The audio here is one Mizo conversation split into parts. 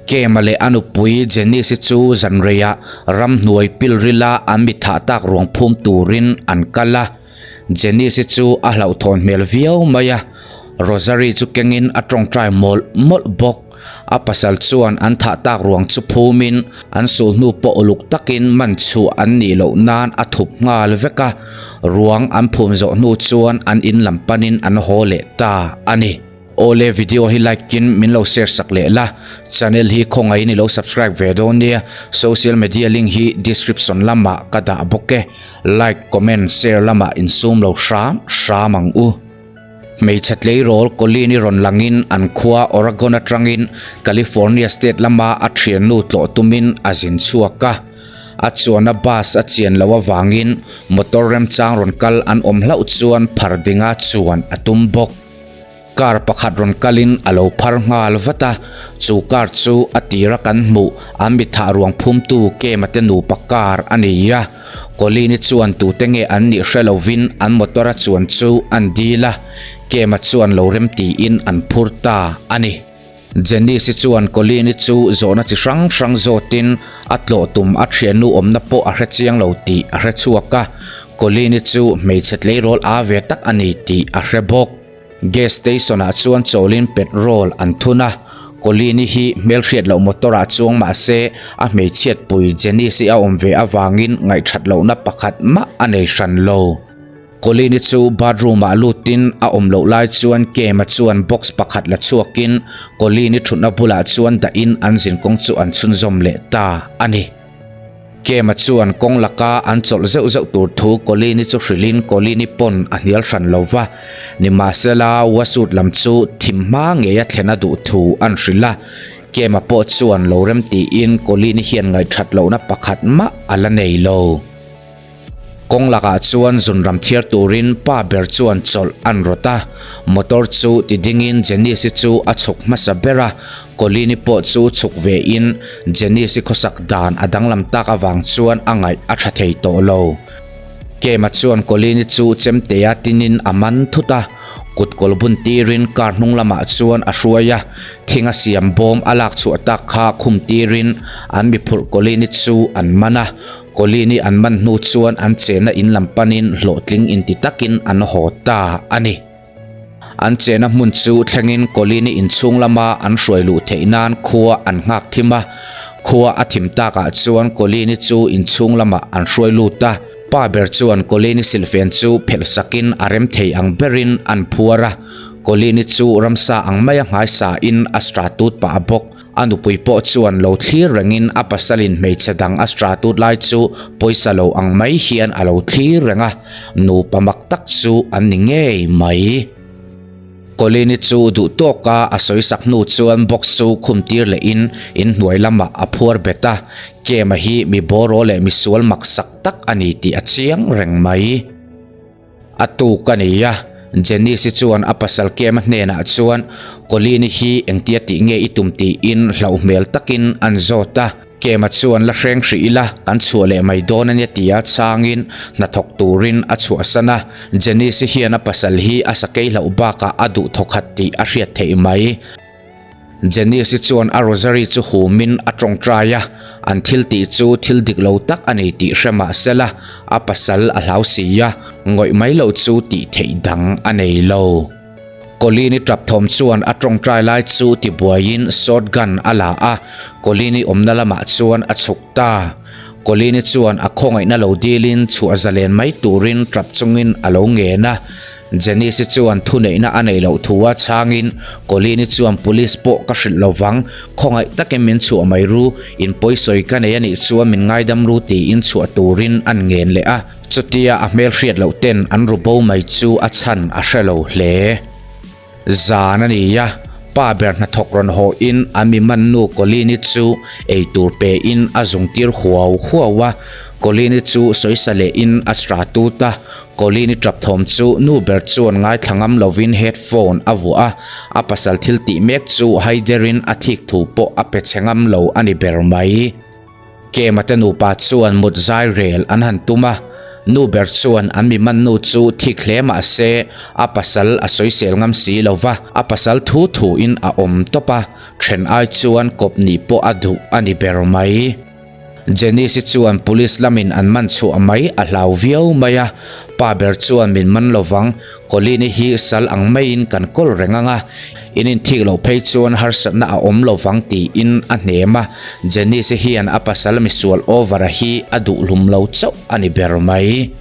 Kema leh a nupui Janice-i chu zanreiah ramhnuai pilrila an mi thah tak ruang phum turin an kal a. Janice-i chu a hlauhthawn hmel viau mai a, Rosary chu kengin a tawngtai mawlh mawlh bawk. A pasal chuan an thah tak ruang chu phumin an sul hnu pawh uluk takin man chhuah an nih loh nan a thup nghal vek a, ruang an phum zawh hnu chuan an in lam panin an haw leh ta a ni. Awle video hi like in min lo share sak leh la, channel hi khawngaihin i lo subscribe ve dawn nia, social media link hi description lamah ka dah bawk e, like, comment, share lamah insum lo hram hram ang u. Hmeichhe tleirawl Colleen i rawn langin an khua Oregon atangin California state lama a thiannu tlawh tumin a zin chhuak a. A chuana bus a chian loh avangin motor remchang rawn kal an awm hlauh chuan phar dinga chuan a tum bawk. Car pakhat rawn kalin a lo phar nghal vat a, chu car chu a tira kan hmuh an mithah ruang phumtu Kema te nupa car a ni a. Colleen-i chuan tute nge an nih hre lovin an motor a chuan chu an dil a, Kema chuan lo rem tiin an phur ta a ni. Janice-i chuan Colleen-i chu zawhna chi hrang hrang zawtin a tlawh tum a thiannu awmna pawh a hre chiang lo tih a hre chhuak a, Colleen-i chu hmeichhe tleirawl aa ve tak a ni tih a hre bawk. Gas station ah chuan chawlin petrol an thun a, Colleen-i hi hmelhriat loh motor ah chuang mah se a hmeichhiat pui Janice-i a awm ve avangin ngaihthat lohna pakhat mah a nei hran lo. Colleen-i chu bathroom ah lutin a awm loh lai chuan Kem-a chuan box pakhat la chhuakin Colleen-i thutna bulah chuan dahin an zinkawng chu an chhunzawm leh ta a ni. Kema chuan kawng laka an chawlh zeuh zeuh tur thu Colleen-i chu hrilhin Colleen-i pawn a hnial hran lo va, nimahsela Wasut lam chu thim hma ngeia thlen a duh thu an hrilh a. Kema pawh chuan lo rem tiin Colleen-i hian ngaihthat lohna pakhat mah a la nei lo. Kawng lakah chuan zunram thiar turin pa ber chuan chawlh an rawt a, motor chu ti dingin Janice-i chu a chhuk hmasa ber a, Colleen-i pawh chu chhuk vein Janice-i khawsak dan a danglam tak avang chuan a ngaih a tha thei tawh lo. Kema chuan Colleen-i chu chemtea tinin a man thut a, kut kawl bun tirin car hnung lamah chuan a hruai a, thinga siam bawm a lak chhuah tak kha khum tirin an mi phurh Colleen-i chu an man a, Colleen-i an man hnu chuan an chenna in lam panin hlawhtling inti takin an haw ta a ni. An chenna hmun chu thlengin Colleen-i inchhung lama an hruai luh theih nan khua an nghak thim a. Khua a thim takah chuan Colleen-i chu inchhung lamah an hruai lut a. Pa ber chuan Colleen-i silhfen chu phelh sakin a rem thei ang berin an phuar a. Colleen-i chu ramsa ang maia nghaisain a stratut pah bawk. A nupui pawh chuan lo thlir rengin a pasalin hmeichhe dang a stratut lai chu pawisa lo ang mai hian a lo thlir reng a, nupa mak tak chu an ni ngei mai. Colleen-i chu duh tawka a sawi sak hnu chuan box chu khum tir lehin inhnuai lamah a phuar bet a, Kema hi mi bawraw leh misual mak sak tak a ni tih a chiang reng mai. A tuk a ni a, Janice-i chuan a pasal Kema hnenah chuan Colleen-i hi engtia tih nge i tum tiin hlauh hmel takin an zawt a. Kema chuan la hreng hrih ila kan chhuah leh mai dawn a nia tia changin hnathawk turin a chhuahsan a. Janice-i hian a pasal hi a sakei hlauh bakah a duh thawkhat tih a hriat theih mai. Janice-i chuan a rosary chu humin a tawngtai a, an thil tih chu thil dik lo tak a ni tih hre mah se la, a pasal a hlau si a, ngawih mai loh chu tih theih dang a nei lo. Colleen-i tap thawm chuan a tawngtai lai chu tibuaiin shotgun a la a, Colleen-i awmna lamah chuan a chhuk ta. Colleen-i chuan a khawngaihna lo dilin chhuah zalen mai turin tap chungin a lo ngen a. Janice-i chuan thuneihna a neih loh thu a chhangin Colleen-i chuan police pawh ka hrilh lo vang, khawngaih takin min chhuah mai ru, in pawisawi ka nei a nih chuan min ngaidam ru tiin chhuah turin an ngen leh a, chutia a hmel hriat loh ten an ru bo mai chu a chhan a hre lo hle. Zan a ni a, pa ber hnathawk rawn haw in a mi man nu Colleen-i chu ei tur pe in a zung tir huau huau a, Colleen-i chu sawisa leh in a sra tut a, Colleen-i tap thawm chu nu ber chuan ngaithla ngam lovin headphone a vuah a, a pasal thil tih mek chu haiderin a thik thu pawh a pe chhe ngam lo a ni ber mai. Kema te nupa chuan mut zai rel an han tum a, Nu ber chuan an mi man nu chu thik hle mah se a pasal a sawisel ngam si lo va, a pasal thu thu in a awm tawp a, then ai chuan kawp nih pawh a duh a ni ber mai. Janice-i chuan police lamin an man chhuah mai a hlau viau mai a, pa ber chuan min man lovang, Colleen-i hi sal ang maiin kan kawl reng ang a, in inthik loh phei chuan harsatna a awm lovang tiin a hnem a, Janice-i hian a pasal misual over-a hi a duhhlum lo chauh a ni ber mai.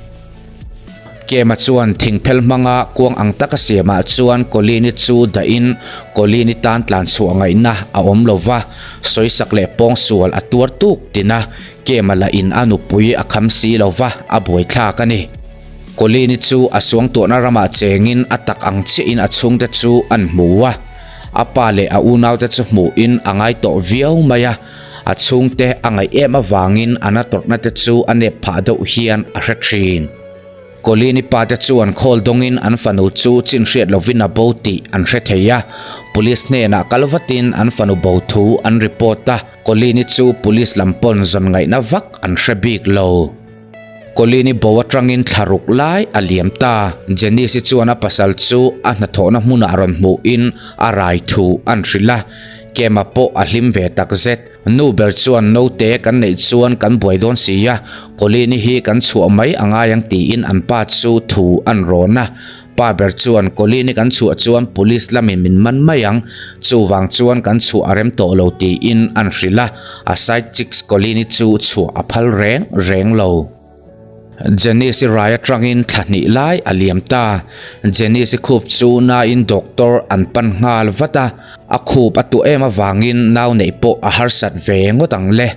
Kema chuan thingphel hmanga kuang ang taka siamah chuan Colleen-i chu dahin Colleen-i tan tlan chhuah ngaihna a awm lo va, sawisak leh pawngsual a tuar tuk tin a, Kema lahin a nupui a kham si lo va, a buaithlak a ni. Colleen-i chu a suangtuahna ramah chengin a tak ang chiahin a chhungte chu an hmu a, a pa leh a unaute chu hmuhin a ngai tawh viau mai a. A chhungte a ngaih em avangin a na tawrhna te chu a nep phah deuh hian a hre thin. Colleen-i pa te chuan khawl dawngin an fanu chu chin hriat lovin a bo tih an hre thei a, Police hnenah kal vatin an fanu bo thu an report a, Colleen-i chu Police lam pawn zawn ngaihna vak an hre bik lo. Colleen-i bo atangin thla ruk lai a liam ta. Janice-i chuan a pasal chu a hnathawhna hmunah rawn hmuhin a rai thu an hrilh a, Kema pawh a hlim ve takzet. Nu ber chuan naute kan neih chuan kan buai dawn si a, Colleen-i hi kan chhuah mai a ngai ang tiin an pa chu thu an rawn a. Pa ber chuan Colleen-i kan chhuah chuan police lamin min man mai ang, chuvang chuan kan chhuah a rem tawh lo tiin an hrilh a, a side chicks Colleen-i chu chhuah a phal reng reng lo. Janice-i rai atangin thla hnih lai a liam ta. Janice-i khup chu nain doctor an pan nghal vat a, a khup a tuah em avangin nau neih pawh a harsat ve ngawt ang le.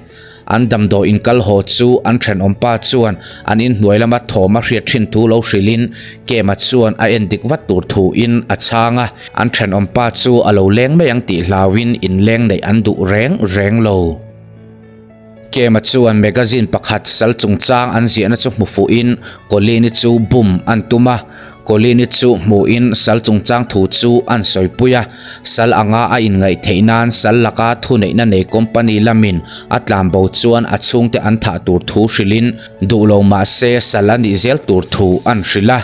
An damdawi inkal haw chu an thenawmpa chuan an inhnuai lama thawm a hriat thin thu lo hrilhin Kema chuan a en dik vat tur thuin a chhang a, an thenawmpa chu a lo leng mai ang tih hlauhin inleng neih an duh reng reng lo. Kema chuan magazine pakhat sal chungchang an ziahna chu hmu fuhin Colleen-i chu bum an tum a, Colleen-i chu hmuhin sal chungchang thu chu an sawipui a, sal anga a inngaih theih nan sal laka thuneihna nei company lamin a tlanbo chuan a chhungte an thah tur thu hrilhin duh lo mah se sal a nih zel tur thu an hrilh a.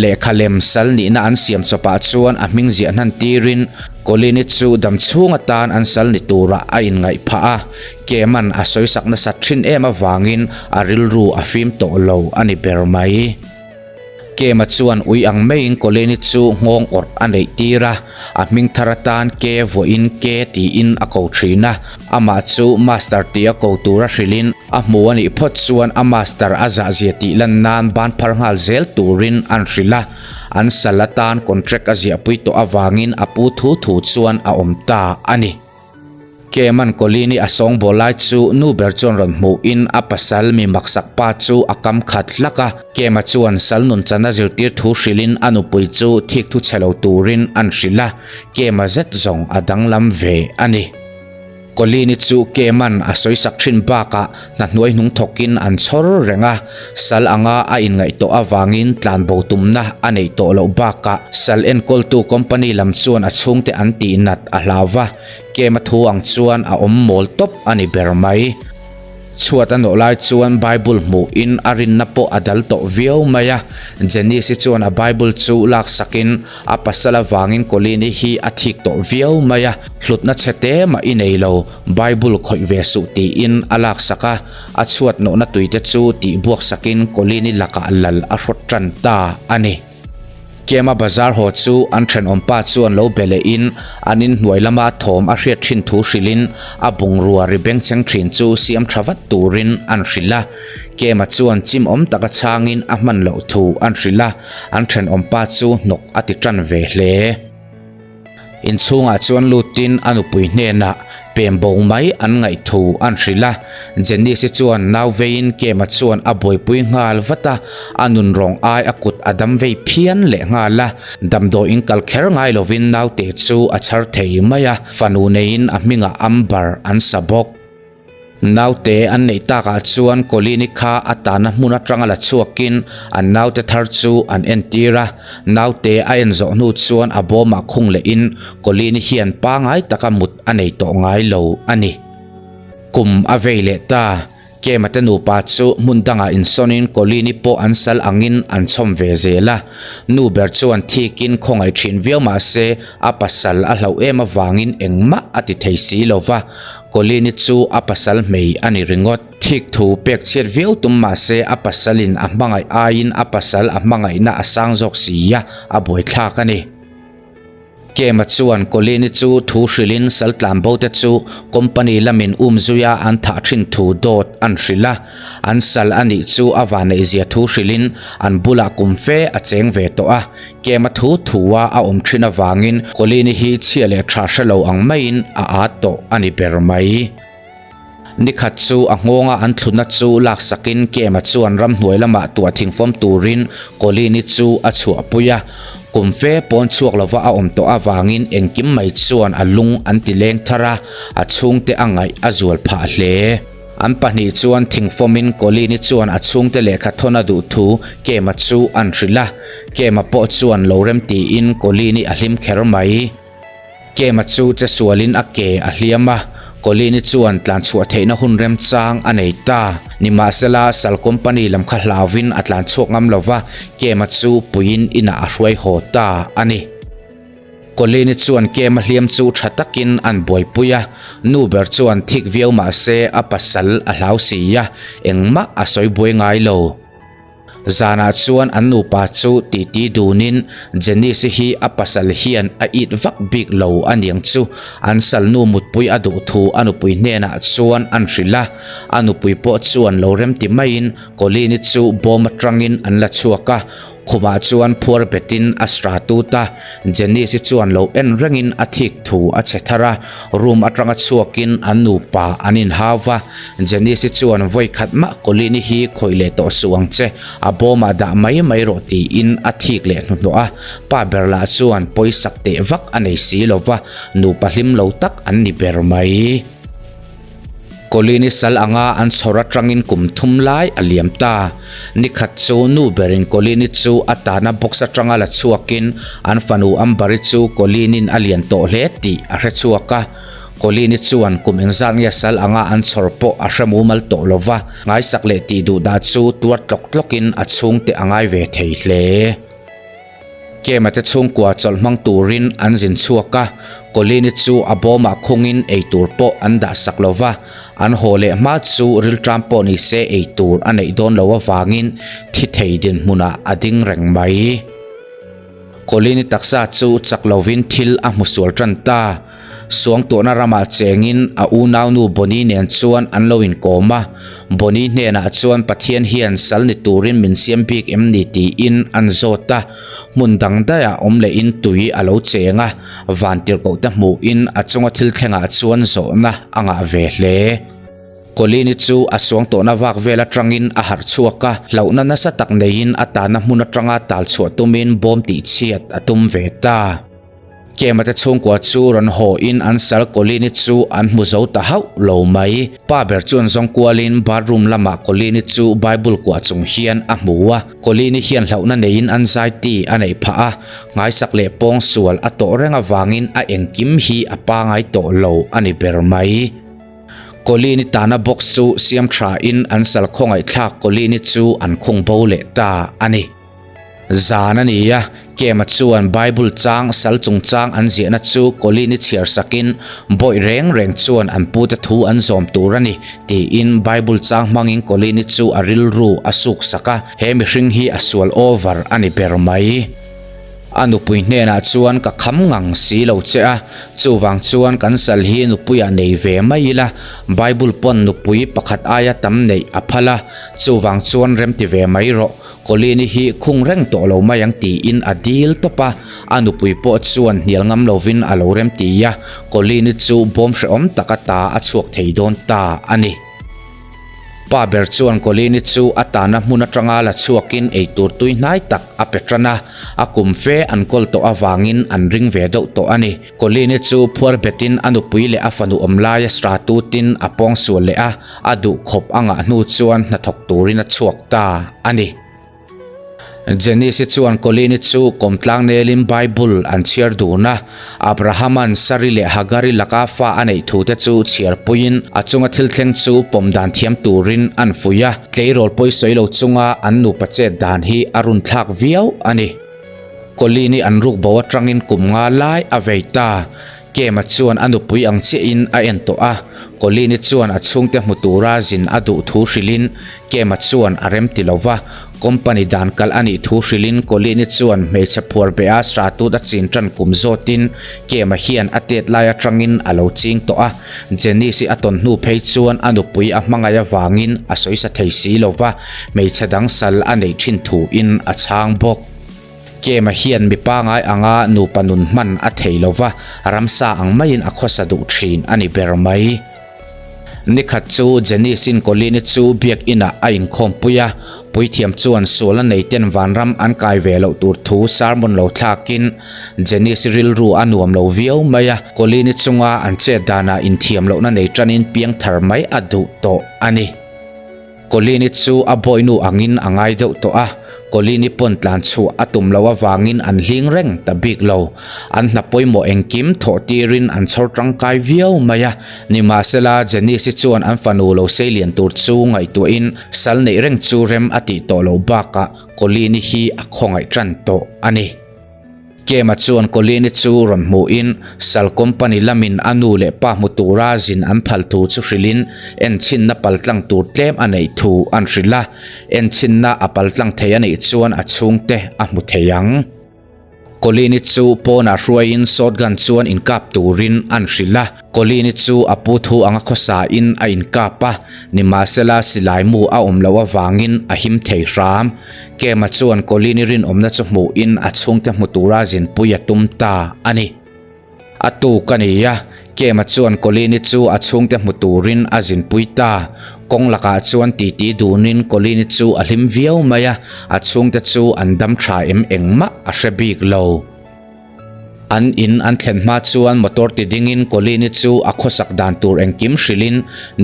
Lehkha lem sal nihna an siam chawpah chuan a hming ziah hnan tirin Colleen-i chu dam chhung atan an sal ni turah a inngaih phah a, Keman a sawisak nasat thin em avangin a rilru a fim tawh lo a ni ber mai. Kema chuan ui ang maiin Colleen-i chu nghawng awrh a neih tir a, a hming thar atan Ke vuahin Ke tiin a ko thin a. Amah chu Master tia ko tura hrilhin a hmu a nih phawt chuan a Master a zahzia tih lan nan ban phar nghal zel turin an hrilh a. An sal atan contract a ziahpui tawh avangin a pu thu thu chuan a awm ta a ni. Keman Colleen-i a sawngbawl lai chu nu ber chuan rawn hmuhin a pasal mi maksak pa chu a kam khat hlak a. Kema chuan sal nun chana zirtir thu hrilhin a nupui chu thik thu chhe lo turin an hrilh a, Kema zet zawng a danglam ve a ni. Colleen-i chu Keman a sawisak thin bakah hna hnuai hnung thawkin an chhawr reng a, sal anga a inngaih tawh avangin tlanbo tumna a neih tawh loh bakah sal enkawltu company lam chuan a chhungte an tihnat a hlau va. Kema thu ang chuan a awm mawl tawp a ni ber mai. Chhuat a nawh lai chuan Bible hmuhin a rinna pawh a dal tawh viau mai a. Janice-i chuan a Bible chu laksakin a pasal avangin Colleen-i hi a thik tawh viau mai a, hlutna chhe te mah i nei lo, Bible khawih ve suh tiin a laksak a. A chhuat nawhna tuite chu tihbuaksakin Colleen-i lakah lal a hrawt tan ta a ni. Kema bazar haw chu an thenawmpa chuan lo be lehin an inhnuai lama thawm a hriat thin thu hrilhin a bungrua ri bengchheng thin chu siam tha vat turin an hrilh a. Kema chuan chim awm taka chhangin a hman loh thu an hrilh a, an thenawmpa chu hnawk a ti tan ve hle. Inchhungah chuan lutin a nupui hnenah pem bo mai an ngaih thu an hrilh a. Janice-i chuan nau veiin Kema chuan a buaipui nghal vat a, a nunrawng ai a kut a dam vei phian leh nghal a. Damdawiin kal kher ngai lovin naute chu a chhar thei mai a, fanu neiin a hmingah Amber an sa bawk. Naute an neih takah chuan Colleen-i kha a tahna hmun atanga la chhuakin an naute thar chu an entir a. Naute a en zawh hnu chuan a bawmah khung lehin Colleen-i hian pangai taka mut a nei tawh ngai lo a ni. Kum a vei leh ta. Kema te nupa chu hmun dangah insawnin Colleen-i pawh an sal angin an chhawm ve zel a. Nu ber chuan thikin khawngaih thin viau mah se a pasal a hlauh em avangin engmah a ti thei si lo va, Colleen-i chu a pasal hmei a ni ringawt. Thik thu pek chhiat viau tum mah se a pasalin a hmangaih aiin a pasal a hmangaihna a sang zawk si a, a buaithlak a ni. Kema chuan Colleen-i chu thu hrilhin sal tlanbo te chu company lamin um zuia an thah thin thu dawt an hrilh a, an sal a nih chu a vanneihzia thu hrilhin an bulah kum fe a cheng ve tawh a. Kema thu thua a awm thin avangin Colleen-i hi chhia leh tha hre lo ang maiin a at tawh a ni ber mai. Nikhat chu a nghawnga an thlutna chu laksakin Kema chuan ramhnuai lamah tuah thingfawm turin Colleen-i chu a chhuahpui a. Kum fe pawn chhuak lova a awm tawh avangin engkim mai chuan a lung an ti leng thar a, a chhungte a ngaih a zual phah hle. An pahnih chuan thingfawmin Colleen-i chuan a chhungte lehkha thawn a duh thu Kema chu an hrilh a. Kema pawh chuan lo rem tiin Colleen-i a hlim kher mai. Kema chu che sualin a ke a hliam a, Colleen-i chuan tlanchhuah theihna hun remchang a nei ta. Nimahsela, Sal Company lam kha hlauvin a tlanchhuak ngam lo va, Kema chu puiin inah a hruai haw ta a ni. Colleen-i chuan Kema hliam chu tha takin an buaipui a, nu ber chuan thik viau mah se a pasal a hlau si a, engmah a sawi buai ngai lo. Zanah chuan an nupa chu titi dunin Janice-i hi a pasal hian a it vak bik lo a niang chu an salnu mutpui a duh thu a nupui hnenah chuan an hrilh a, a nupui pawh chuan lo remti maiin Colleen-i chu bawm atangin an la chhuak a, khumah chuan phuar betin a sra tut a, Janice-i chuan lo en rengin a thik thu a chhe thar a, room atanga chhuakin an nupa an inhau va. Janice-i chuan vawi khat mah Colleen-i hi khawih leh tawh suh ang che, a bawmah dah mai mai rawh tiin a thik leh hnuhnawh a, pa ber lah chuan pawisak teh vak a nei si lo va, nupa hlim lo tak an ni ber mai. Colleen-i sal anga an chhawr atangin kum thum lai a liam ta. Nikhat chu nu berin Colleen-i chu a tahna box atanga la chhuakin an fanu Amber-i chu Colleen-in a lian tawh hle tih a hre chhuak a, Colleen-i chuan kum engzat nge sal anga an chhawr pawh a hre mumal tawh lo va, ngaisak leh tih duh dah chu tuar tlawk tlawkin a chhungte a ngai ve thei hle. Kema te chhungkua chawlh hmang turin an zin chhuak a, Colleen-i chu a bawmah khungin eitur pawh an dah sak lo va, an haw leh hma chu rilṭam pawh ni se eitur a neih dawn lo avangin thi thei dinhmunah a ding reng mai. Colleen-i taksa chu chak lovin thil a hmu sual tan ta. Suangtuahna ramah chengin a unaunu Bonnie nen chuan an lo inkawm a, Bonnie hnenah chuan Pathian hian sal ni turin min siam bik em ni tiin an zawt a, hmun dang daihah awm lehin tui a lo cheng a, vantirhkohte hmuhin a chunga thil thlengah chuan zawhna a ngah ve hle. Colleen-i chu a suangtuahna vak vel atangin a harh chhuak a, hlauhna nasa tak neiin a tahna hmun atanga talchhuah tumin bawm tihchhiat a tum ve ta. Kema te chhungkua chu rawn haw in an sal Colleen-i chu an hmu zo ta hauh lo mai. Pa ber chuan zawng kualin bathroom lamah Colleen-i chu Bible kuah chung hian a hmu a. Colleen-i hian hlauhna neiin anxiety a neih phah a, nghaisak leh pawng sual a tawh reng avangin a engkim hi a pangai tawh lo a ni ber mai. Colleen-i tana box chu siam tha in an sal khawngaihthlak Colleen-i chu an khung bo leh ta a ni. Zan a ni a, Kema chuan Bible chang sal chungchang an ziahna chu Colleen-i chhiar sakin bawih reng reng chuan an pute thu an zawm tur a ni tiin Bible chang hmangin Colleen-i chu a rilru a suk sak a, he mihring hi a sual over a ni ber mai. A nupui hnenah chuan ka kham ngang si lo che a, chuvang chuan kan sal hi nupuiah nei ve mai ila, Bible pawn nupui pakhat aia tam neih a phal a, chuvang chuan remti ve mai rawh. Colleen-i hi khung reng tawh lo mai ang tiin a dil tawp a, a nupui pawh chuan hnial ngam lovin a lo rem ti a, Colleen-i chu bawm hrehawm tak ata a chhuak thei dawn ta a ni. Pa ber chuan Colleen-i chu a tahna hmun atanga la chhuakin eitur tui hnai tak a pe tan a, a kum fe an kawl tawh avangin an ring ve deuh tawh a ni. Colleen-i chu phuar betin a nupui leh a fanu awm laia sratutin a pawng sual leh a, A duh khawp a ngah hnu chuan hnathawk turin a chhuak ta a ni. Janice-i chuan Colleen-i chu kawmtlang nelin Bible an chhiar dun a, Abraham-a'n Sari leh Hagari laka fa a neih thute chu chhiar puiin a chunga thil thleng chu pawm dan thiam turin an fuih a, tleirawl pawi sawi lo chunga an nupa chet dan hi a runthlak viau a ni. Colleen-i an ruk bo atangin kum nga lai a vei ta. Kema chuan a nupui ang chiahin a en tawh a, Colleen-i chuan a chhungte hmu tura zin a duh thu hrilhin Kema chuan a rem ti lo va, company dan kalh a nih thu hrilhin Colleen-i chuan hmeichhe phuar beha Stratut a chin tan kum zawtin Kema hian a tet lai atangin a lo ching tawh a, Janice-i a tawn hnu phei chuan a nupui a hmangaih avangin a sawisa thei si lo va, hmeichhe dang sal a neih thin thuin a chhang bawk. Kema hian mi pangai anga nupa nun hman a thei lo va, ramsa ang maiin a khawsa duh thin a ni ber mai. Nikhat chu Janice-in Colleen-i chu biak inah a inkhawmpui a, puithiam chuan sual a neiten vanram an kai ve loh tur thu sermon lo thlakin Janice-i rilru a nuam lo viau mai a, Colleen-i chunga an chet danah inthiam lohna nei tanin piangthar mai a duh tawh a ni. Colleen-i chu a bawihnu angin a ngai deuh tawh a, Colleen-i pawn tlan chhuah a tum loh avangin an hling reng ta bik lo. An hna pawimawh engkim thawh tirin an chhawr tangkai viau mai a, nimahsela Janice-i chuan an fanu lo seilian tur chu ngaihtuahin sal neih reng chu rem a tih tawh loh bakah Colleen-i hi a khawngaih tan tawh a ni. Kema chuan Colleen-i chu rawn hmuhin Sal Company lamin a nu leh pa hmu tura zin an phal thu chu hrilhin enchhinna paltlang tur tlem a neih thu an hrilh a, enchhinna a paltlang thei a nih chuan a chhungte a hmu thei ang. Colleen-i chu pawnah hruaiin shotgun chuan inkap turin an hrilh a, Colleen-i chu a pu thu anga khawsain a inkap a, nimahsela silai mu a awm loh avangin a him thei hram. Kema chuan Colleen-i rinawmna chu hmuhin a chhungte hmu tura zinpui a tum ta a ni. A tuk a ni a, Kema chuan Colleen-i chu a chhungte hmu turin a zinpui ta. Kawng lakah chuan titi dunin Colleen-i chu a hlim viau mai a, a chhungte chu an dam tha em engmah a hre bik lo. An in an thlen hma chuan motor ti dingin Colleen-i chu a khawsak dan tur engkim hrilhin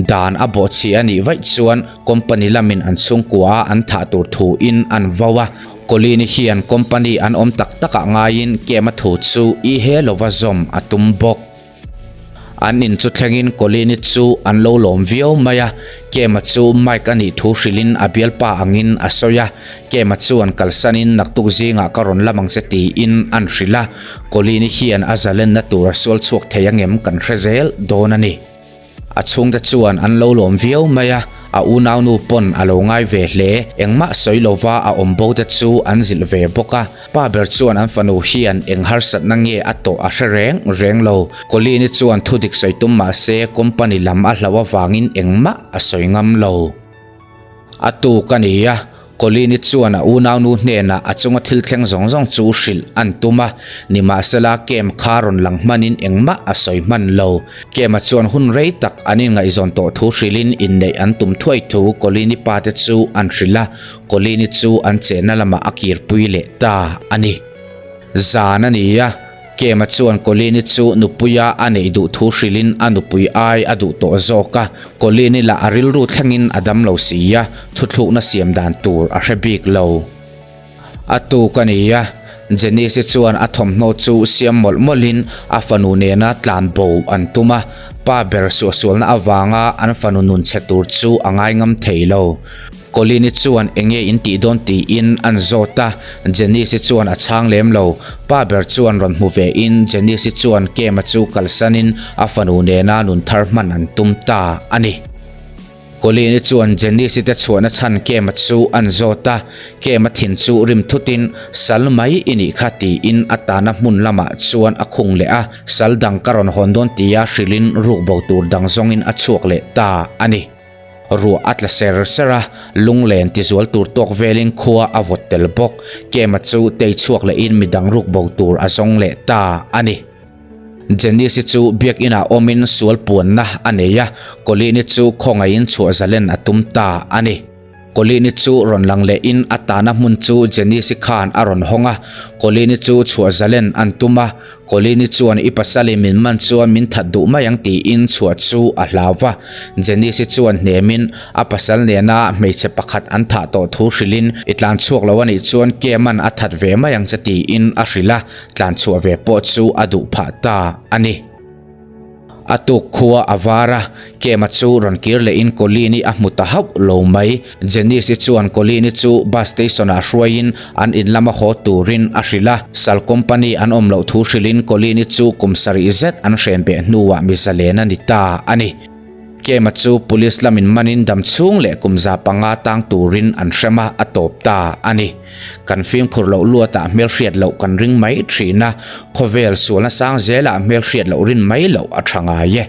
dan a bawhchhi a nih vaih chuan company lamin an chhungkua a an thah tur thuin an vo a. Colleen-i hian company an awm tak takah ngaiin Kem-a thu chu i he lova zawm a tum bawk. An in chu thlengin Colleen-i chu an lo lawm viau mai a, Kema chu Mike a nih thu hrilhin a bialpa angin a sawi a, Kema chuan kalsanin naktuk zingah ka rawn lam ang che tiin an hrilh a, Colleen-i hian a zalenna tur a sual chhuak thei angem kan hre zel dawn a ni. A chhungte chuan an lo lawm viau mai a, A unaunu pawn a lo ngai ve hle, engmah sawi lova a awm bo te chu an zilh ve bawk a. Pa ber chuan an fanu hian eng harsatna nge a tawh a hre reng reng lo. Colleen-i chuan thudik sawi tum mah se company lam a hlauh avangin engmah a sawi ngam lo. A tuk a ni a, Colleen-i chuan a unaunu hnenah a chunga thil thleng zawng zawng chu hrilh an tum a, nimahsela Kem kha rawn lang hmanin engmah a sawi hman lo. Kema chuan hun rei tak an inngaihzawn tawh thu hrilhin inneih an tum thuai thu Colleen-i pate chu an hrilh a, Colleen-i chu an chenna lamah a kirpui leh ta a ni. Zan a ni a. Kema chuan Colleen-i chu nupuia a neih duh thu hrilhin a nupui ai a duh tawh zawk a, Colleen-i lah a rilru thlengin a dam lo si a, thuthlukna siam dan tur a hre bik lo. A tuk a ni a, Janice-i chuan a thawmhnaw chu siam mawlh mawlhin a fanu nena tlan bo an tum a, pa ber suahsualna avanga an fanu nun chhe tur chu a ngai ngam thei lo. Colleen-i chuan enge in tih dawn tiin an zawt a, Janice-i chuan a chhang lem lo. Pa ber chuan rawn hmu ve in Janice-i chuan Kema chu kalsanin a fanu nena nun thar hman an tum ta a ni. Colleen-i chuan Janice-i te chhuahna chhan Kema chu an zawt a, Kema thin chu rim thutin sal mai i nih kha tiin a tahna hmun lamah chuan a khung leh a, sal dang ka rawn hawn dawn tia hrilhin rukbo tur dang zawngin a chhuak leh ta a ni. Ruah a tla ser ser a, lunglen tizual tur tawk velin khua a vawt tel bawk. Kema chu tei chhuak lehin midang ruk bo tur a zawng leh ta a ni. Janice-i chu biakinah awmin sual puanna a nei a, Colleen-i chu khawngaihin chhuah zalen a tum ta a ni. Colleen-i chu rawn lang lehin a tahna hmun chu Janice-i khan a rawn hawng a, Colleen-i chu chhuah zalen an tum a, Colleen-i chuan i pasali min man chuan min that duh mai ang tiin chhuah chu a hlau va. Janice-i chuan hnemin a pasal nena hmeichhe pakhat an thah tawh thu hrilhin i tlan chhuak lo a nih chuan Keman a that ve mai ang che tiin a hrilh a, tlan chhuah ve pawh chu a duh phah ta a ni. A tuk khua a var a, Kema chu rawn kir lehin Colleen-i a hmu ta hauh lo mai. Janice-i chuan Colleen-i chu bus station-ah hruaiin an in lama haw turin a hrilh a. Sal company an awm loh thu hrilhin Colleen-i chu kum sarih zet an hren beh hnuah mi zalen a ni ta a ni. Kema chu police lamin manin dam chhung leh kum za panga tang turin an hrem a, a tawp ta a ni. Kan fimkhur loh luatah hmelhriat loh kan ring mai thin a, khawvel sualna sang zelah hmelhriat loh rin mai loh a tha ngai e.